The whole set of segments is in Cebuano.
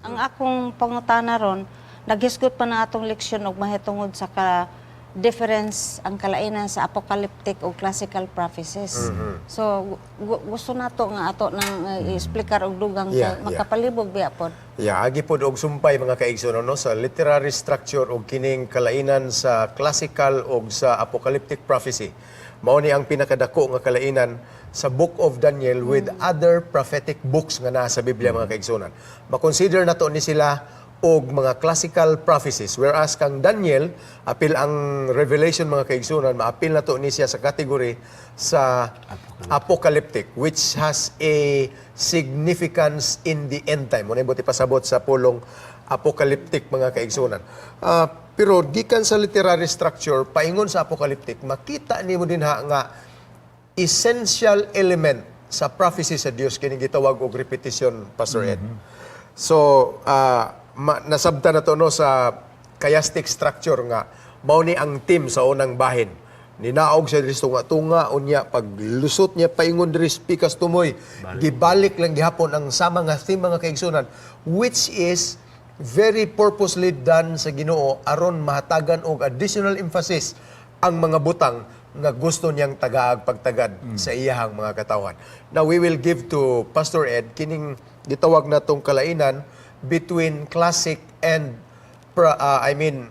Ang akong pangutana ron, naghisgot pa na atong leksyon og mahitungod sa ka difference ang kalainan sa apocalyptic o classical prophecies. So gusto nato nga ato nang i-explicar og dugang kay makapalibog biya pod. Yeah, agi pod og sumpay, mga kaigsoon, no, sa literary structure og kining kalainan sa classical og sa apocalyptic prophecy. Mao ni ang pinakadako nga kalainan sa Book of Daniel with other prophetic books nga naa sa Biblia, mga kaigsuonan. Ma-consider nato ni sila og mga classical prophecies, whereas kang Daniel apil ang Revelation, mga kaigsuonan, maapil nato ni siya sa category sa apocalyptic, which has a significance in the end time. Mao buot ipasabot sa pulong apocalyptic, mga kaigsuonan. Pero gikan sa literary structure paingon sa apocalyptic, makita nimo dinha nga essential element sa prophecy sa Dios kini gitawag og repetition, Pastor Ed. So, nasabta na to, no, sa chiastic structure nga mao ni ang theme sa unang bahin. Ninaog siya diri sa tunga-tunga, unya paglusot niya paingon diri sa pikas tumoy, gibalik lang gihapon ang sama nga theme, mga kaigsunan, which is very purposely done sa Ginoo aron mahatagan og additional emphasis ang mga butang nga gusto niyang tagaag pagtagad sa iyahang mga katawhan. Now we will give to Pastor Ed kining gitawag natong kalainan between classic and I mean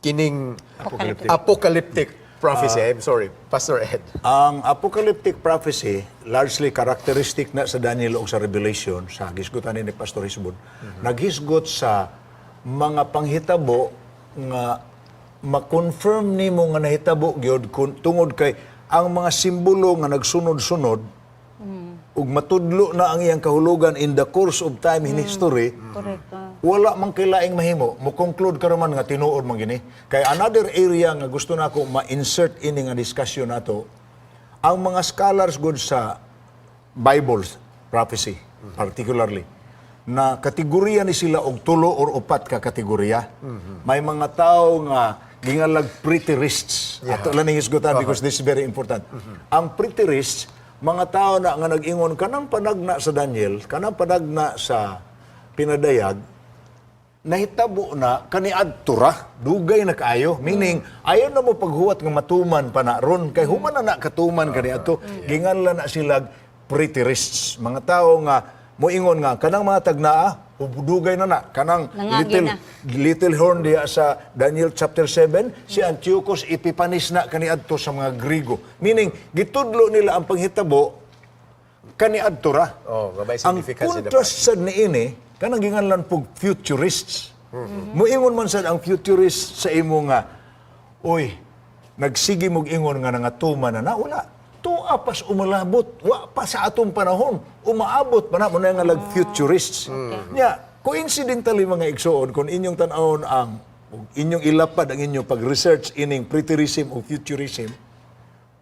kining Apocalyptic. Apocalyptic prophecy. I'm sorry, Pastor Ed. Ang apocalyptic prophecy, largely characteristic na sa Daniel o sa Revelation, sa hisgutan ni Pastor Hisbon, naghisgot sa mga panghitabo nga ma-confirm nimo nga nahitabo gyud kun tungod kay ang mga simbolo nga nagsunod-sunod ug matudlo na ang iyang kahulugan in the course of time in history. Wala man kay laing mahimo, mo conclude ka raman nga tinuod man gini. Kay another area nga gusto nako ma-insert ini nga discussion nato, ang mga scholars gud sa Bible prophecy particularly, na kategorya ni sila og tulo or upat ka kategorya. May mga tao nga gingalag preterists. Ato lang ning hisgutan because this is very important. Ang preterists, mga tao na nga nag-ingon kanang panagna sa Daniel, kanang panagna sa pinadayag, nahitabo na kaniadto ra, dugay na kaayo. Meaning, ayaw na mo paghuwat nga matuman pa na ron kay human na na katuman kaniadto. Ginganlan na sila preterists, mga tao nga moingon nga kanang mga tagnaa dugay na na kanang Nangagi little na. Little horn diya sa Daniel chapter 7, si Antiochus Epiphanes na kaniadto sa mga Grigo. Meaning, gitudlo nila ang panghitabo kaniadto ra. Oh, nga may Ang significance in the contrast sad niini, kanang ginganlan pog futurists. Muingon man sad ang futurist sa imo nga, "Oy, nagsige mog ingon nga nangatuman na na, wala. Tua pas umalabot, wa pa sa atong panahon, umaabot pa na." Mao na nga lag futurists. Nya, coincidentally, mga igsoon, kung inyong tan-awon ang ug inyong ilapad ang inyong pag-research ining preterism o futurism,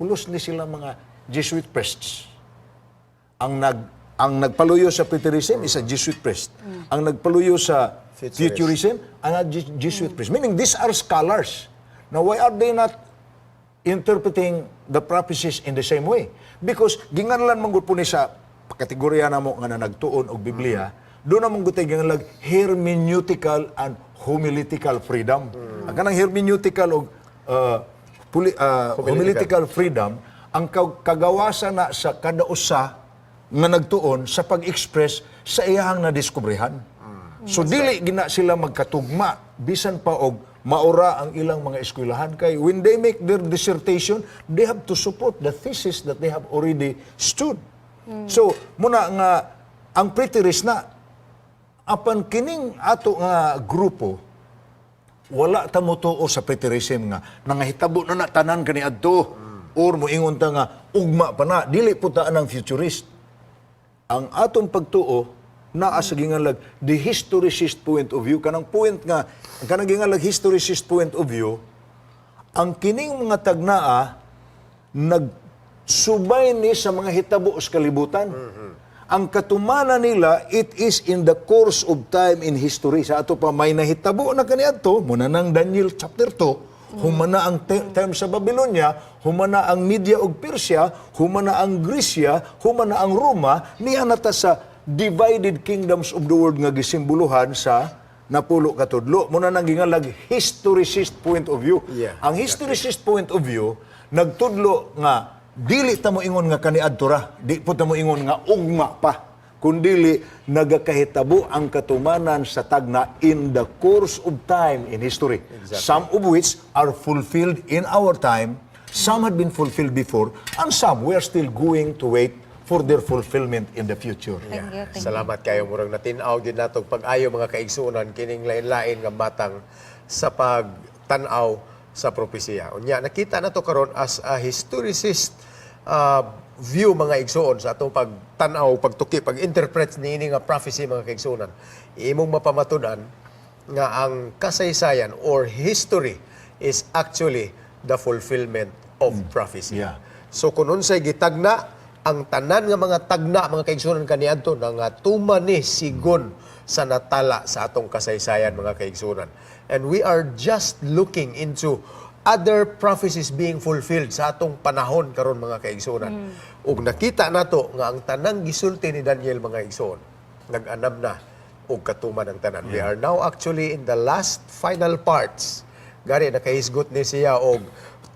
pulos ni sila mga Jesuit priests. Ang nagpaluyo sa preterism is a Jesuit priest. Ang nagpaluyo sa Futurist. futurism, ang Jesuit priest. Meaning these are scholars. Now, why are they not interpreting the prophecies in the same way? Because ginganlan man gud po ni sa kategorya namo nga na nagtuon og Biblia, doon naman gud tay ginganlag hermeneutical and homiletical freedom. Ang kanang hermeneutical og homiletical freedom, ang kagawasan na sa kada usa nga nagtuon sa pag-express sa iyahang nadiskubrehan. So dili gina sila magkatugma bisan pa og maura ang ilang mga eskwelahan, kay when they make their dissertation, they have to support the thesis that they have already stood. So muna nga ang preterist na, apan kining ato nga grupo, wala ta motuo sa preterism nga nangahitabo na na tanan kaniadto or moingon ta nga ugma pa na. Dili po ta ang futurist. Ang atong pagtuo naa sa gingalag the historicist point of view, kanang point nga kanang gingalag historicist point of view, ang kining mga tagnaa nagsubay ni sa mga hitabo sa kalibutan. Ang katumanan nila, it is in the course of time in history. Sa ato pa may nahitabo na kaniadto, muna nang Daniel chapter 2, humana ang term sa Babylonia, humana ang Media ug Persia, humana ang Grecia, humana ang Roma, niya na ta sa divided kingdoms of the world nga gisimboluhan sa napulo ka tudlo. Mao na nang gingalag historicist point of view. Ang historicist point of view nagtudlo nga dili ta mo ingon nga kaniadto ra, di po ta mo ingon nga ugma pa, kundili nagakahitabo ang katumanan sa tagna in the course of time in history. Some of which are fulfilled in our time, some had been fulfilled before, and some we are still going to wait for their fulfillment in the future. Thank you, thank you. Salamat kayo. Murag natin-aw gyud nato pag-ayo, mga kaigsuonan, kining lain-lain nga matang sa pagtan-aw sa propesiya. Unya nakita nato karon as a historicist view, mga igsuon, sa atong pagtan-aw, pagtuki, pag-interpret niini nga prophecy, mga kaigsuonan. Imong mapamatud-an nga ang kasaysayan or history is actually the fulfillment of prophecy. So kung unsay gitagna, ang tanan nga mga tagna, mga kaigsuonan, kaniadto nangatuman ni sigon sa natala sa atong kasaysayan, mga kaigsuonan. And we are just looking into other prophecies being fulfilled sa atong panahon karon, mga kaigsuonan. Ug nakita nato nga ang tanang gisulti ni Daniel, mga igsoon, nag-anam na og katuman ang tanan. We are now actually in the last final parts. Gani nakahisgot ni siya og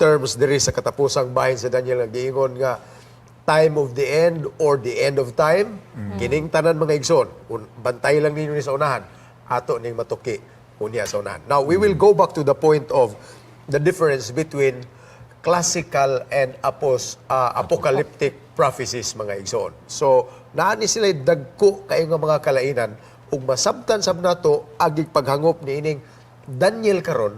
terms diri sa katapusang bahin sa Daniel nga giingon nga time of the end or the end of time. Kining tanan, mga igsoon, bantay lang ninyo ni sa unahan, ato ning matuki unya sa unahan. Now we will go back to the point of the difference between classical and apocalyptic prophecies, mga igsoon. So naa ni sila dagko kayo nga mga kalainan ug masabtan sab nato agig paghangop niining Daniel karon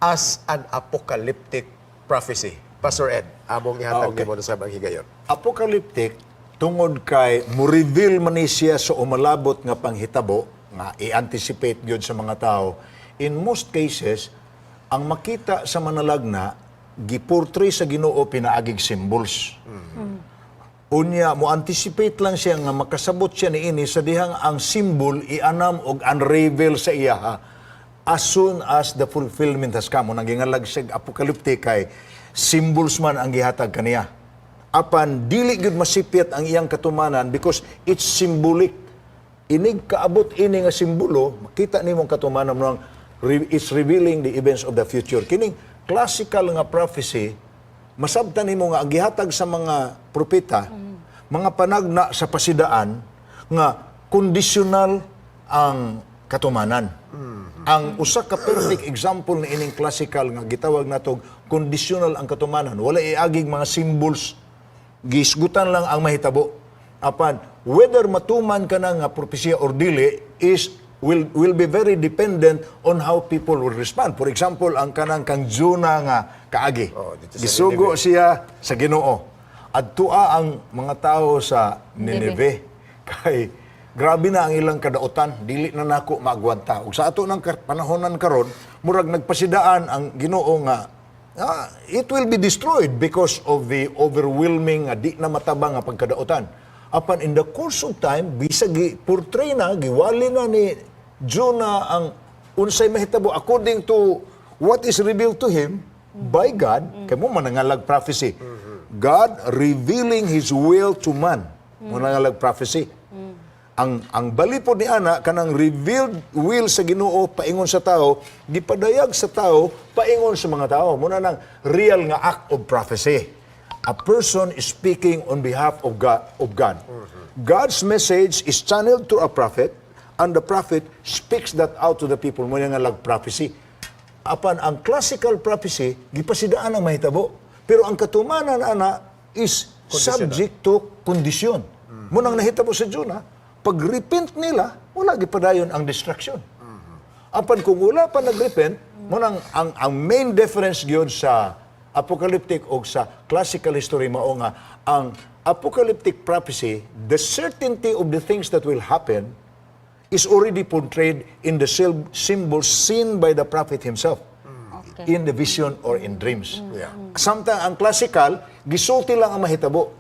as an apocalyptic prophecy. Pastor Ed, among ihatag nimo na sab ang higayon. Apocalyptic tungod kay mo-reveal man ni siya sa umalabot nga panghitabo nga i-anticipate gyud sa mga tao. In most cases, ang makita sa manalagna giportray sa Ginoo pinaagig symbols. Unya mo anticipate lang siya nga makasabot siya niini sa dihang ang symbol ianam og unravel sa iyaha as soon as the fulfillment has come. Nang gingalag siya apocalyptic kay symbols man ang gihatag kaniya. Apan dili gyud masipyat ang iyang katumanan because it's symbolic. Inig kaabot ini nga simbolo, makita nimo ang katumanan mo it's revealing the events of the future. Kining classical nga prophecy, masabtan nimo nga ang gihatag sa mga propeta, mga panagna sa pasidaan nga conditional ang katumanan. Ang usa ka perfect example ni ining classical nga gitawag natog conditional ang katumanan, wala iagig mga symbols, gisgutan lang ang mahitabo. Apan whether matuman ka na nga propesya or dili is will be very dependent on how people will respond. For example, ang kanang kang Jonah nga kaagi. Oh, dito sa Gisugo siya sa Ginoo. Adtua ang mga tao sa Nineveh kay grabe na ang ilang kadautan, dili na nako maagwanta. Ug sa ato ng panahonan karon, murag nagpasidaan ang Ginoo nga it will be destroyed because of the overwhelming nga di na matabang nga pagkadautan. Apan in the course of time, bisag gi portray na, giwali na ni Jonah ang unsay mahitabo according to what is revealed to him by God, kay mao manangalag prophecy. God revealing His will to man. Mao nangalag prophecy. Ang balipod ni ana kanang revealed will sa Ginoo paingon sa tao, gipadayag sa tao paingon sa mga tao. Mao na nang real nga act of prophecy. A person is speaking on behalf of God, of God. God's message is channeled to a prophet and the prophet speaks that out to the people. Mao nga lag prophecy. Apan ang classical prophecy, gipasidaan ang mahitabo. Pero ang katumanan ana is subject to kondisyon. Mao nang nahitabo sa Jonah, pag-repent nila, wala gipadayon ang destruction. Apan kung wala pa nag-repent, mao nang ang main difference gyud sa apocalyptic o sa classical history mao nga ang apocalyptic prophecy, the certainty of the things that will happen is already portrayed in the symbols seen by the prophet himself in the vision or in dreams. Samtang ang classical, gisulti lang ang mahitabo.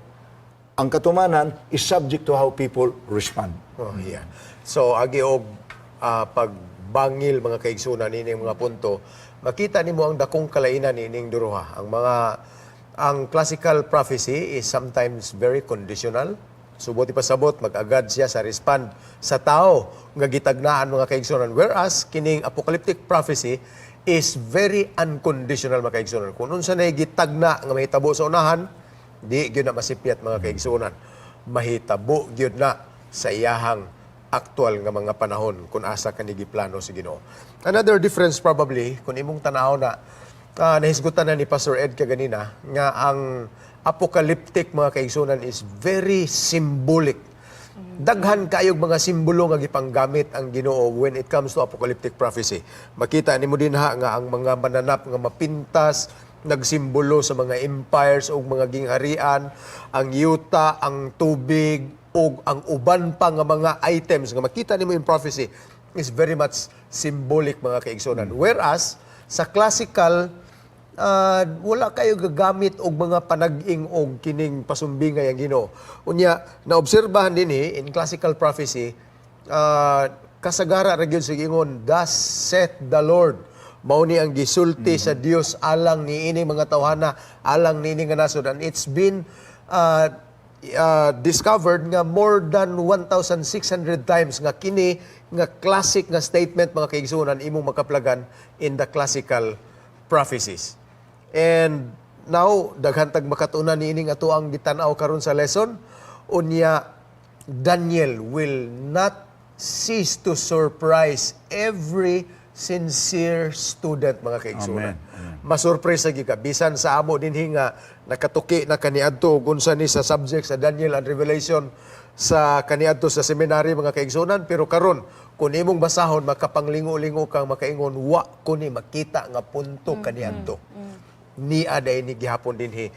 Ang katumanan is subject to how people respond. Oh, yeah. So agi og pagbangil, mga kaigsunan, nining mga punto, makita nimo ang dakong kalainan nining duha. Ang classical prophecy is sometimes very conditional. Subot ipasabot, mag-agad siya sa respond sa tao nga gitagnaan, mga kaigsunan. Whereas kining apocalyptic prophecy is very unconditional, mga kaigsunan. Kung unsa na gitagna nga mahitabo sa unahan, di gyud na masipyat, mga kaigsunan. Mahitabo gyud na sa iyahang aktual nga mga panahon kung asa kani giplano sa Ginoo. Another difference probably, kung imong tanaw na nahisgutan na ni Pastor Ed kaganina nga ang apocalyptic, mga kaigsunan, is very symbolic. Daghan kayog mga simbolo nga gipanggamit ang Ginoo when it comes to apocalyptic prophecy. Makita nimo dinha nga ang mga mananap nga mapintas nagsimbolo sa mga empires o mga gingharian, ang yuta, ang tubig, o ang uban pa nga mga items nga makita nimo in prophecy is very much symbolic, mga kaigsunan. Whereas sa classical, wala kayo gagamit og mga panag-ing og kining pasumbingay ang Ginoo. Unya, naobserbahan dinhi in classical prophecy, kasagara ra gyud sa ingon, "Thus saith the Lord." Mao ni ang gisulti sa Dios alang niini mga tawhana, alang niini nga nasod, and it's been discovered nga more than 1,600 times nga kini nga classic nga statement, mga kaigsunan, imong makaplagan in the classical prophecies. And now, daghan tag makatunan niining ato ang gitan-aw karon sa lesson. Unya, Daniel will not cease to surprise every sincere student, mga kaigsunan. Amen. Masurprise gyud ka bisan sa amo dinhi nga nakatuki na kaniadto ug unsa ni sa subject sa Daniel and Revelation sa kaniadto sa seminary, mga kaigsunan, pero karon kung imong basahon, makapanglingo-lingo kang makaingon, "Wa ko ni makita nga punto kaniadto." Nia day ni gihapon dinhi.